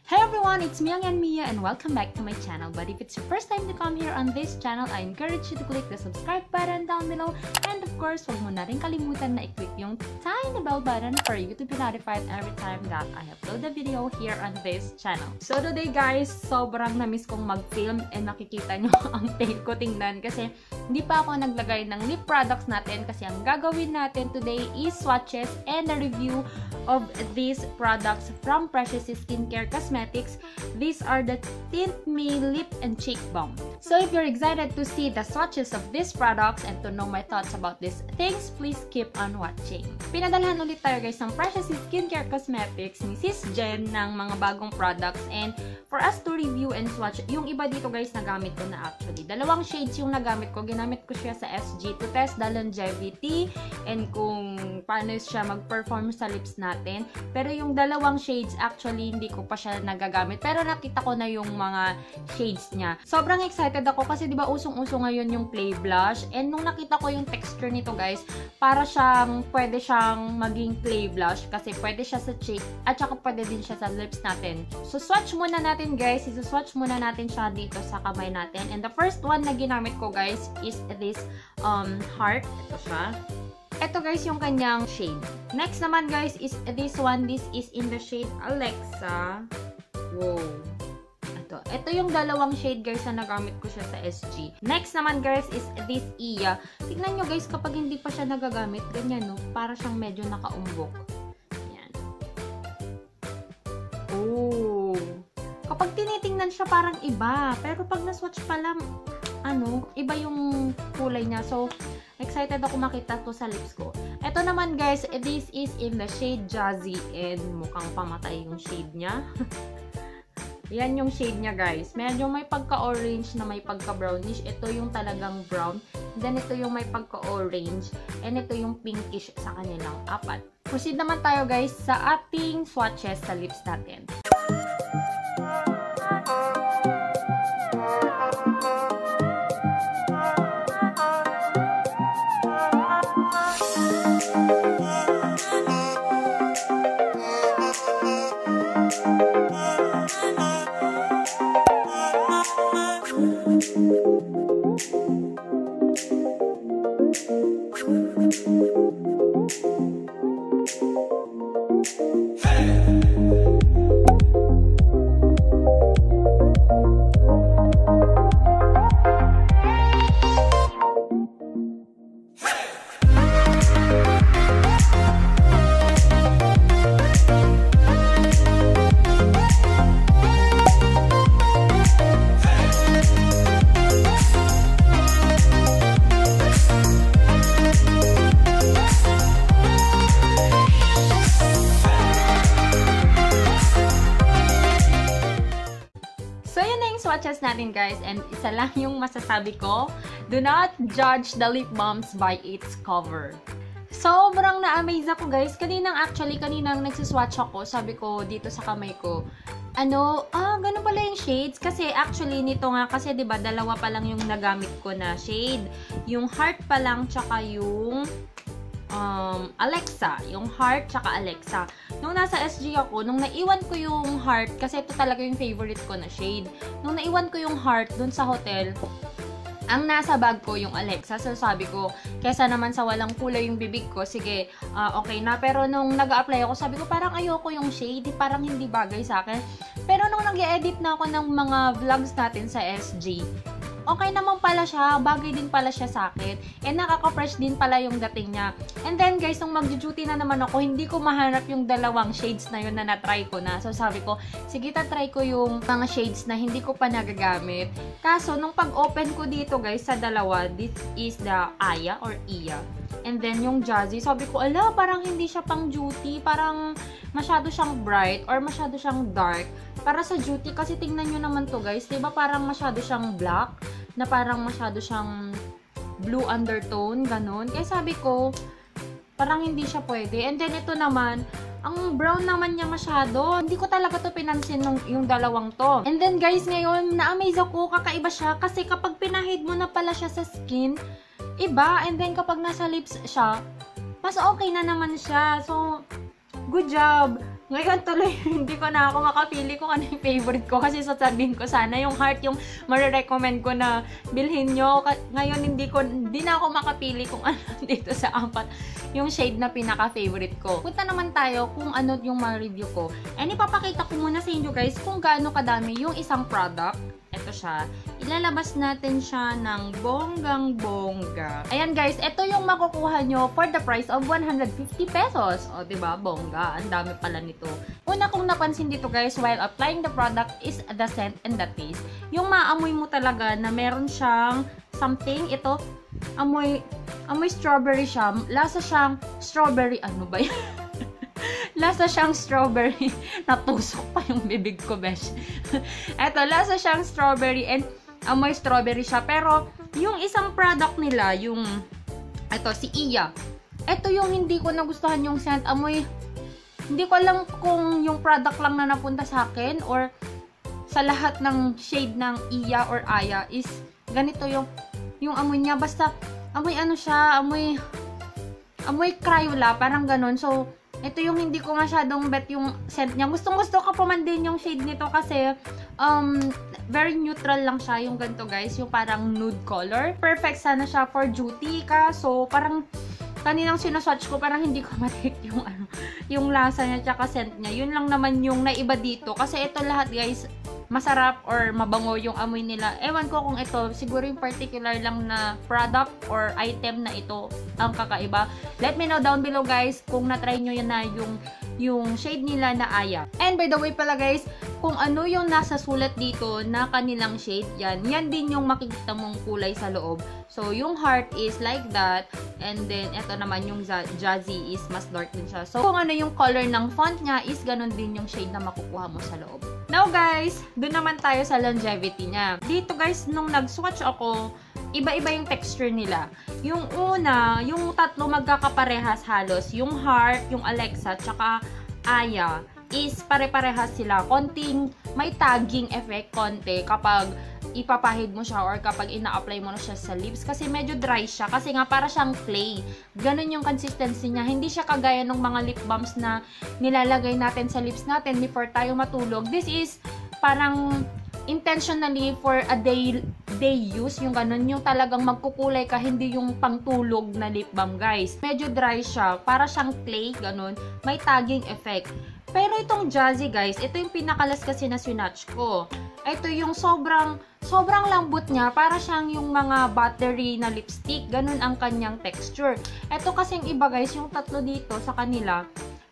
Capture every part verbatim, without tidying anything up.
Hey everyone, it's me again, Mia, and welcome back to my channel. But if it's your first time to come here on this channel, I encourage you to click the subscribe button down below. And of course, huwag mo na rin kalimutan na i-click yung tiny bell button for you to be notified every time that I upload a video here on this channel. So today guys, sobrang na-miss kong mag-film and makikita nyo ang tail ko tingnan kasi hindi pa ako naglagay ng lip products natin kasi ang gagawin natin today is swatches and a review of these products from Precious Skincare Cosmetics. These are the Tint Me Lip and Cheek Balm. So if you're excited to see the swatches of these products and to know my thoughts about these things, please keep on watching. Pinadalhan ulit tayo guys ng Precious Skincare Cosmetics ni Sis Jen ng mga bagong products, and for us to review and swatch, yung iba dito guys nagamit ko na actually. Dalawang shades yung nagamit ko. Ginamit ko siya sa S G to test the longevity and kung paano siya mag-perform sa lips natin. Pero yung dalawang shades actually hindi ko pa siya nagagamit. Pero nakita ko na yung mga shades niya. Sobrang excited ako kasi 'di ba usong-uso ngayon yung clay blush. And nung nakita ko yung texture nito guys, para siyang, pwede siyang maging clay blush kasi pwede siya sa cheek at saka pwede din siya sa lips natin. So swatch muna natin guys, isuswatch muna natin siya dito sa kamay natin. And the first one na ginamit ko guys is this um heart. Ito siya. Ito guys yung kanyang shade. Next naman guys is this one. This is in the shade Alexa. Wow. Ito. Ito yung dalawang shade guys na nagamit ko siya sa S G. Next naman guys is this Iya. Tignan nyo guys, kapag hindi pa siya nagagamit, ganyan no, para siyang medyo nakaumbok. Yan. Oh. Kapag tinitingnan siya parang iba, pero pag na-swatch pala, ano, iba yung kulay niya. So, excited ako makita to sa lips ko. Ito naman guys, this is in the shade Jazzy and mukhang pamatay yung shade niya. Yan yung shade niya guys. Medyo may pagka-orange na may pagka-brownish. Ito yung talagang brown. Then ito yung may pagka-orange. And ito yung pinkish sa kanilang apat. Proceed naman tayo guys sa ating swatches sa lips natin. So, yun na yung swatches natin, guys. And isa lang yung masasabi ko, do not judge the lip balms by its cover. Sobrang na-amaze ako, guys. Kaninang, actually, kaninang nagsiswatch ako, sabi ko dito sa kamay ko, ano, ah, ganun pala yung shades. Kasi actually, nito nga, kasi 'di ba dalawa pa lang yung nagamit ko na shade. Yung heart pa lang, tsaka yung um, Alexa. Yung heart, tsaka Alexa. Nung nasa S G ako, nung naiwan ko yung heart, kasi ito talaga yung favorite ko na shade. Nung naiwan ko yung heart dun sa hotel, ang nasa bag ko yung Alexa. So sabi ko, kesa naman sa walang kulay yung bibig ko, sige, ah, okay na. Pero nung nag-a-apply ako, sabi ko, parang ayoko yung shade, parang hindi bagay sa akin. Pero nung nag edit na ako ng mga vlogs natin sa S G, okay naman pala siya, bagay din pala siya sa akin. And nakaka-fresh din pala yung dating niya. And then guys, nung mag-duty na naman ako, hindi ko mahanap yung dalawang shades na yun na na-try ko na. So sabi ko, sige, ta-try ko yung mga shades na hindi ko pa nagagamit. Kaso nung pag-open ko dito guys, sa dalawa, this is the Aya or Iya. And then yung Jazzy, sabi ko, ala, parang hindi siya pang duty, parang masyado siyang bright or masyado siyang dark para sa duty. Kasi tingnan nyo naman to guys, 'di ba parang masyado siyang black, na parang masyado siyang blue undertone, ganun. Kaya sabi ko, parang hindi siya pwede. And then ito naman, ang brown naman niya masyado. Hindi ko talaga to pinansin nung, yung dalawang to. And then guys, ngayon, na-amaze ako, kakaiba siya. Kasi kapag pinahid mo na pala siya sa skin, iba. And then kapag nasa lips siya, mas okay na naman siya. So, good job. Ngayon tuloy, hindi ko na ako makapili kung ano yung favorite ko kasi sasabihin ko sana yung heart yung marirecommend ko na bilhin nyo. Ka- ngayon hindi ko, hindi na ako makapili kung ano dito sa apat yung shade na pinaka-favorite ko. Punta naman tayo kung ano yung ma-review ko. And ipapakita ko muna sa inyo guys kung gaano kadami yung isang product. Ito siya. Ilalabas natin siya ng bonggang-bongga. Ayan guys, ito yung makukuha nyo for the price of one hundred fifty pesos. O, di ba? Bongga. Ang dami pala nito. Una kong napansin dito guys, while applying the product is the scent and the taste. Yung maamoy mo talaga na meron siyang something. Ito, amoy, amoy strawberry siya. Lasa siyang strawberry. Ano ba yan? Lasa siyang strawberry. Natusok pa yung bibig ko, besh. Eto, lasa siyang strawberry and amoy strawberry siya. Pero, yung isang product nila, yung, eto, si Iya. Eto yung hindi ko nagustuhan yung scent. Amoy, hindi ko alam kung yung product lang na napunta sa akin or sa lahat ng shade ng Iya or Aya is ganito yung, yung amoy niya. Basta, amoy ano siya, amoy, amoy Crayola, parang ganun. So, ito yung hindi ko masyadong bet yung scent niya. Gustong gusto ko pa man din yung shade nito kasi, um, very neutral lang siya, yung ganito guys, yung parang nude color. Perfect sana siya for duty ka. So, parang kaninang sinaswatch ko, parang hindi ko matik yung ano, yung lasa niya tsaka scent niya. Yun lang naman yung naiba dito. Kasi ito lahat guys, masarap or mabango yung amoy nila. Ewan ko kung ito, siguro yung particular lang na product or item na ito ang kakaiba. Let me know down below guys kung na-try nyo yan na yung, yung shade nila na Aya. And by the way pala guys, kung ano yung nasa sulat dito na kanilang shade, yan. Yan din yung makikita mong kulay sa loob. So, yung heart is like that. And then, eto naman yung ja- jazzy is mas dark din siya. So, kung ano yung color ng font niya is ganun din yung shade na makukuha mo sa loob. Now guys, doon naman tayo sa longevity niya. Dito guys, nung nag-swatch ako, iba-iba yung texture nila. Yung una, yung tatlo magkakaparehas halos. Yung heart, yung Alexa, tsaka Aya is pare-parehas sila. Konting may tagging effect, konti kapag ipapahid mo siya or kapag ina-apply mo na siya sa lips kasi medyo dry siya kasi nga para siyang clay. Ganun yung consistency niya. Hindi siya kagaya ng mga lip balms na nilalagay natin sa lips natin before tayo matulog. This is parang intentionally for a day day use, yung ganun, yung talagang magkukulay ka, hindi yung pangtulog na lip balm, guys. Medyo dry siya, para siyang clay, ganun. May tagging effect. Pero itong Jazzy, guys, ito yung pinakalas kasi na swatch ko. Ito yung sobrang, sobrang lambot niya, para siyang yung mga buttery na lipstick. Ganun ang kanyang texture. Ito kasing iba, guys, yung tatlo dito sa kanila,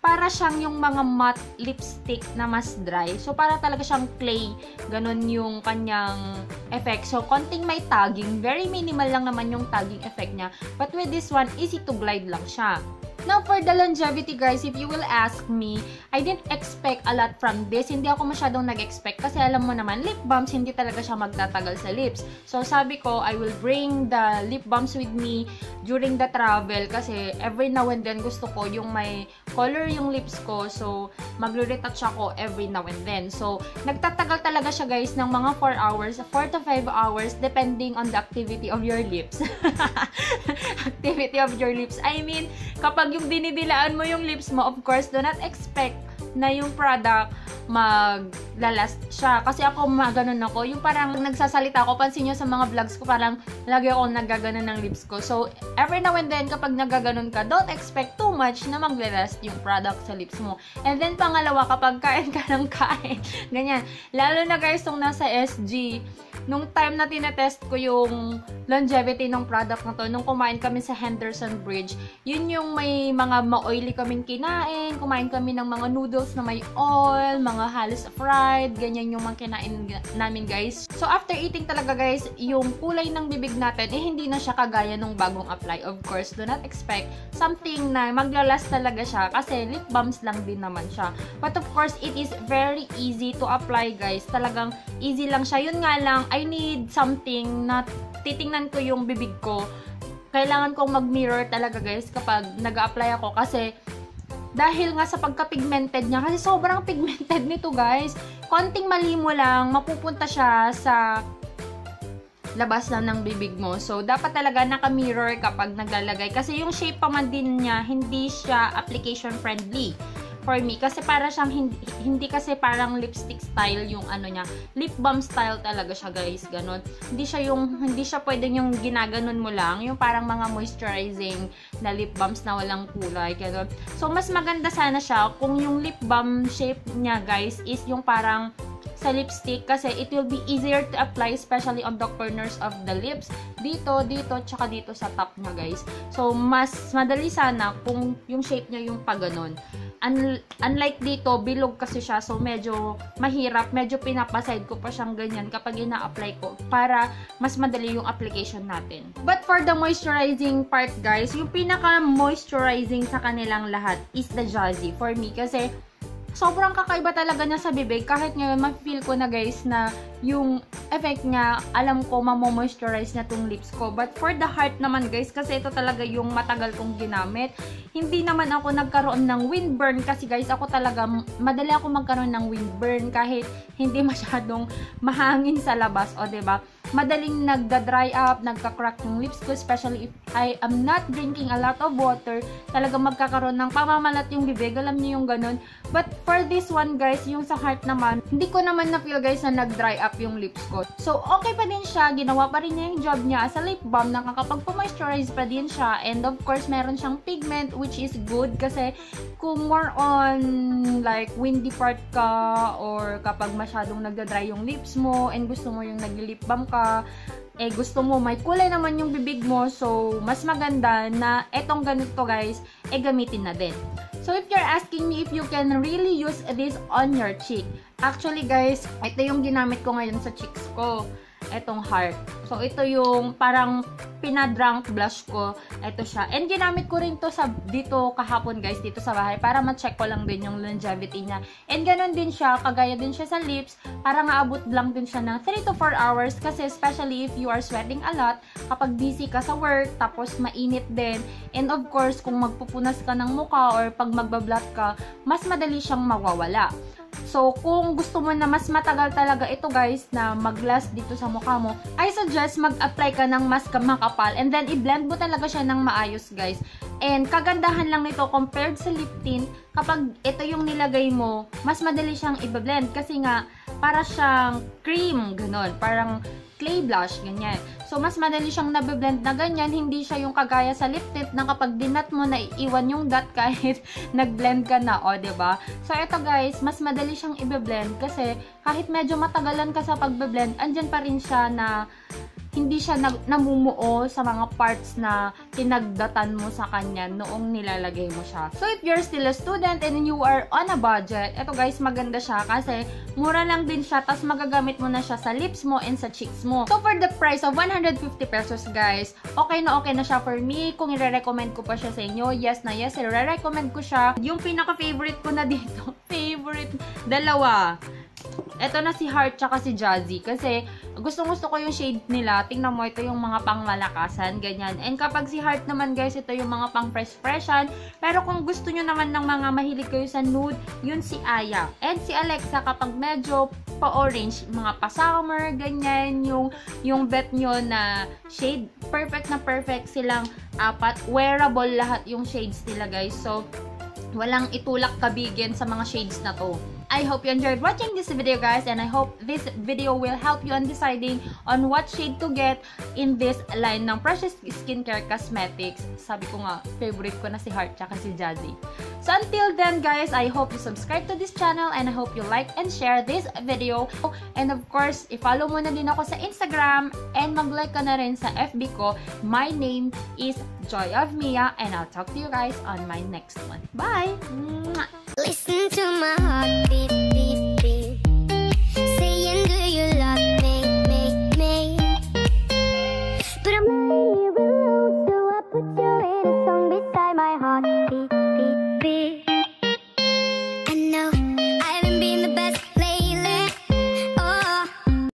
para siyang yung mga matte lipstick na mas dry. So, para talaga siyang clay. Ganun yung kanyang effect. So, konting may tagging. Very minimal lang naman yung tagging effect niya. But with this one, easy to glide lang siya. Now, for the longevity, guys, if you will ask me, I didn't expect a lot from this. Hindi ako masyadong nag-expect kasi alam mo naman, lip balms, hindi talaga siya magtatagal sa lips. So, sabi ko, I will bring the lip balms with me during the travel kasi every now and then gusto ko yung may color yung lips ko. So, magre-retouch ako every now and then. So, nagtatagal talaga siya, guys, ng mga four hours, four to five hours, depending on the activity of your lips. Activity of your lips. I mean, kapag yung dinidilaan mo yung lips mo, of course, do not expect na yung product maglalast siya. Kasi ako, maganon ako. Yung parang nagsasalita ako, pansin nyo sa mga vlogs ko, parang lagi akong nagaganon ng lips ko. So, every now and then, kapag nagaganon ka, don't expect too much na maglalast yung product sa lips mo. And then, pangalawa, kapag kain ka ng kain, ganyan. Lalo na guys, nung nasa S G, nung time na tinetest ko yung longevity ng product na to, nung kumain kami sa Henderson Bridge, yun yung may mga ma-oily kaming kinain, kumain kami ng mga noodles na may oil, mga halos fried, ganyan yung mga kinain namin, guys. So, after eating talaga, guys, yung kulay ng bibig natin, eh, hindi na siya kagaya nung bagong apply. Of course, do not expect something na maglalast talaga siya kasi lip balms lang din naman siya. But of course, it is very easy to apply, guys. Talagang easy lang siya. Yun nga lang, I need something na titingnan ko yung bibig ko. Kailangan kong mag-mirror talaga, guys, kapag nag-a-apply ako kasi dahil nga sa pagka-pigmented niya, kasi sobrang pigmented nito, guys. Konting mali mo lang, mapupunta siya sa labas lang ng bibig mo. So, dapat talaga naka-mirror kapag naglalagay. Kasi yung shape pa man din niya, hindi siya application friendly. for me. Kasi para siyang hindi, hindi kasi parang lipstick style yung ano niya. Lip balm style talaga siya, guys. Ganon. Hindi siya yung, hindi siya pwedeng yung ginaganon mo lang. Yung parang mga moisturizing na lip balms na walang kulay. Ganon. So, mas maganda sana siya kung yung lip balm shape niya, guys, is yung parang sa lipstick kasi it will be easier to apply, especially on the corners of the lips. Dito, dito, tsaka dito sa top niya, guys. So, mas madali sana kung yung shape niya yung paganon. Un- unlike dito, bilog kasi siya. So, medyo mahirap. Medyo pinapaside ko pa siyang ganyan kapag ina-apply ko para mas madali yung application natin. But for the moisturizing part, guys, yung pinaka-moisturizing sa kanilang lahat is the Jazzy for me kasi sobrang kakaiba talaga niya sa bibig. Kahit ngayon, ma-feel ko na, guys, na yung effect niya, alam ko, mamo-moisturize niya tong lips ko. But for the heart naman, guys, kasi ito talaga yung matagal kong ginamit. Hindi naman ako nagkaroon ng windburn kasi, guys, ako talaga, m- madali ako magkaroon ng windburn kahit hindi masyadong mahangin sa labas, o, 'di ba? Madaling nagda-dry up, nagka-crack yung lips ko, especially if I am not drinking a lot of water. Talagang magkakaroon ng pamamalat yung bibig, alam niyo yung ganun. But for this one, guys, yung sa heart naman, hindi ko naman na-feel, guys, na nag-dry up yung lips ko. So, okay pa din siya, ginawa pa rin niya yung job niya as a lip balm, nakakapagpa-moisturize pa din siya. And of course, meron siyang pigment, which is good kasi kung more on, like, windy part ka or kapag masyadong nagda-dry yung lips mo and gusto mo yung nagli-lip balm ka, eh, gusto mo may kulay naman yung bibig mo, so mas maganda na etong ganito, guys, eh, gamitin na din. So if you're asking me if you can really use this on your cheek, actually, guys, ito yung ginamit ko ngayon sa cheeks ko. Etong heart. So ito yung parang pinadrunk blush ko. Ito siya. And ginamit ko rin to sa dito kahapon, guys, dito sa bahay para ma-check ko lang din yung longevity niya. And ganun din siya, kagaya din siya sa lips, parang aabot lang din siya ng three to four hours kasi especially if you are sweating a lot, kapag busy ka sa work, tapos mainit din, and of course, kung magpupunas ka ng mukha or pag magbablot ka, mas madali siyang mawawala. So, kung gusto mo na mas matagal talaga ito, guys, na mag-last dito sa mukha mo, I suggest mag-apply ka ng mas ka- makapal and then i-blend mo talaga siya ng maayos, guys. And kagandahan lang nito compared sa lip tint, kapag ito yung nilagay mo, mas madali siyang i-blend kasi nga para siyang cream, ganon. Parang clay blush, ganyan. So, mas madali siyang nabe-blend na ganyan. Hindi siya yung kagaya sa lip tint na kapag dinat mo, naiiwan yung dot kahit nag-blend ka na, o, 'di ba? So, eto, guys, mas madali siyang ibe-blend kasi kahit medyo matagalan ka sa pagbe-blend, andyan pa rin siya na hindi siya nag- namumuo sa mga parts na tinagdatan mo sa kanya noong nilalagay mo siya. So if you're still a student and you are on a budget, eto, guys, maganda siya kasi mura lang din siya, tas magagamit mo na siya sa lips mo and sa cheeks mo. So for the price of one hundred fifty pesos, guys, okay na okay na siya for me. Kung ire-recommend ko pa siya sa inyo, yes na yes, ire-recommend ko siya. Yung pinaka-favorite ko na dito, favorite, dalawa. Eto na si Heart tsaka si Jazzy. Kasi gustong-gusto ko yung shade nila. Tingnan mo, ito yung mga pangmalakasan, ganyan. And kapag si Heart naman, guys, ito yung mga pang-fresh-freshan. Pero kung gusto nyo naman ng mga mahilig kayo sa nude, yun si Aya. And si Alexa, kapag medyo pa-orange, mga pa-summer, ganyan, yung, yung bet nyo na shade, perfect na perfect silang apat. Wearable lahat yung shades nila, guys. So, walang itulak kabigin sa mga shades na to. I hope you enjoyed watching this video, guys, and I hope this video will help you on deciding on what shade to get in this line ng Precious Skincare Cosmetics. Sabi ko nga, favorite ko na si Heart tsaka si Jazzy. So until then, guys, I hope you subscribe to this channel and I hope you like and share this video. And of course, i-follow mo na din ako sa Instagram and mag-like ka na rin sa F B ko. My name is Joy of Mia, and I'll talk to you guys on my next one. Bye! Mwah! Listen to my heartbeat, beat,